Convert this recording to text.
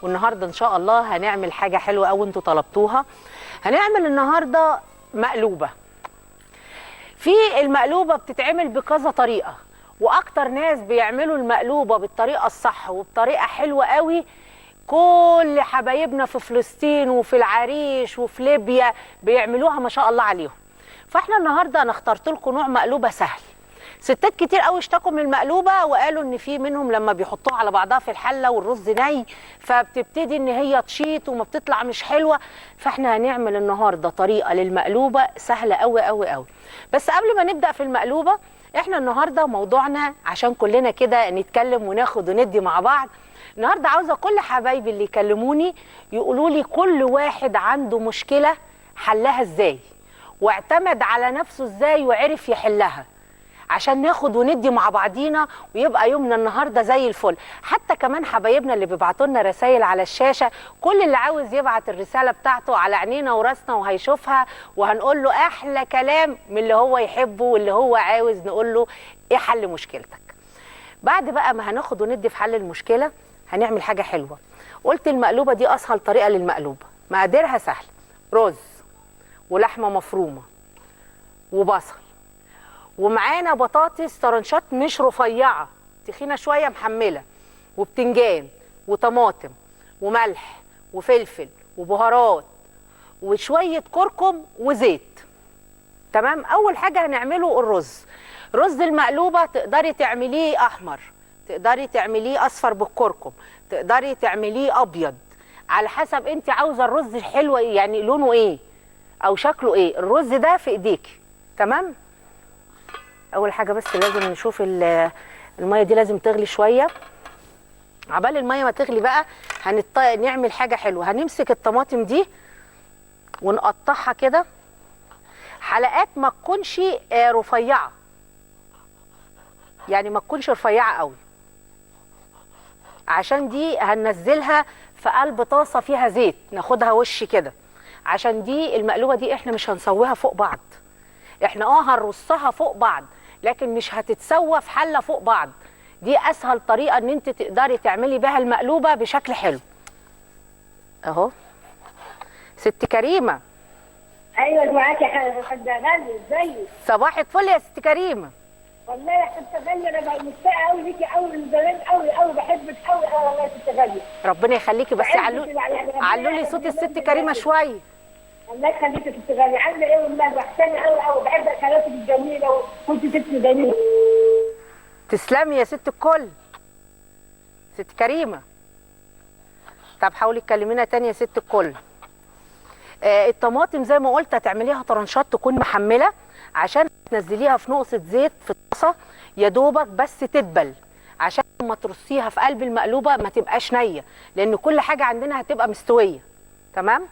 والنهارده ان شاء الله هنعمل حاجة حلوة قوي انتوا طلبتوها. هنعمل النهارده مقلوبة. في المقلوبة بتتعمل بكذا طريقه، واكتر ناس بيعملوا المقلوبة بالطريقة الصح وبطريقة حلوة قوي كل حبايبنا في فلسطين وفي العريش وفي ليبيا بيعملوها ما شاء الله عليهم. فاحنا النهارده انا اخترت لكم نوع مقلوبة سهل. ستات كتير قوي اشتكوا من المقلوبة وقالوا ان في منهم لما بيحطوها على بعضها في الحلة والرز ني فبتبتدي ان هي تشيط وما بتطلع مش حلوة. فاحنا هنعمل النهارده طريقه للمقلوبه سهلة قوي قوي قوي. بس قبل ما نبدا في المقلوبة، احنا النهارده موضوعنا عشان كلنا كده نتكلم وناخد وندي مع بعض. النهارده عاوزه كل حبايبي اللي يكلموني يقولوا لي كل واحد عنده مشكلة حلها ازاي، واعتمد على نفسه ازاي وعرف يحلها، عشان ناخد وندي مع بعضينا ويبقى يومنا النهارده زي الفل. حتى كمان حبايبنا اللي بيبعتوا لنا رسائل على الشاشة، كل اللي عاوز يبعت الرسالة بتاعته على عينينا وراسنا وهيشوفها، وهنقول له احلى كلام من اللي هو يحبه واللي هو عاوز نقول له ايه حل مشكلتك. بعد بقى ما هناخد وندي في حل المشكلة هنعمل حاجة حلوة. قلت المقلوبة دي اسهل طريقه للمقلوبه، مقاديرها سهل: رز ولحمه مفرومه وبصل، ومعانا بطاطس طرنشات مش رفيعة، تخينة شوية محمله، وبتنجان وطماطم وملح وفلفل وبهارات وشوية كركم وزيت. تمام. اول حاجة هنعمله الرز. رز المقلوبة تقدري تعمليه احمر، تقدري تعمليه اصفر بالكركم، تقدري تعمليه ابيض، على حسب انت عاوزه الرز حلو يعني لونه ايه او شكله ايه. الرز ده في ايديكي. تمام. اول حاجة بس لازم نشوف المية دي لازم تغلي شوية. عبال المية ما تغلي بقى نعمل حاجة حلوة. هنمسك الطماطم دي ونقطعها كده حلقات، ما تكونش رفيعة، يعني ما تكونش رفيعة قوي، عشان دي هننزلها في قلب طاسه فيها زيت، ناخدها وش كده، عشان دي المقلوبة دي احنا مش هنسويها فوق بعض. احنا هنرصها فوق بعض لكن مش هتتسوى في حله فوق بعض. دي اسهل طريقه ان انت تقدري تعملي بها المقلوبة بشكل حلو. اهو ست كريمة. ايوه معاكي يا حاجة غالية، ازيك؟ صباحك فل يا ست كريمة. والله يا حاجة غالية انا بقى مشتاقة قوي ليكي قوي من زمان قوي قوي، بحبك قوي قوي والله يا ست غالية. ربنا يخليكي. بس علوا لي صوت الست كريمة شوية. الله يخليك يا ست غالية. عامله ايه؟ والله وحشاني قوي قوي، بحب اكلاتك الجميلة وانت ست جميلة. تسلمي يا ست الكل ست كريمة. طب حاولي تكلمينا تاني يا ست الكل. الطماطم زي ما قلت هتعمليها طرنشات تكون محمله، عشان تنزليها في نقطة زيت في الطاسه يا دوبك بس تدبل، عشان لما ترصيها في قلب المقلوبة ما تبقاش نيه، لان كل حاجة عندنا هتبقى مستوية. تمام.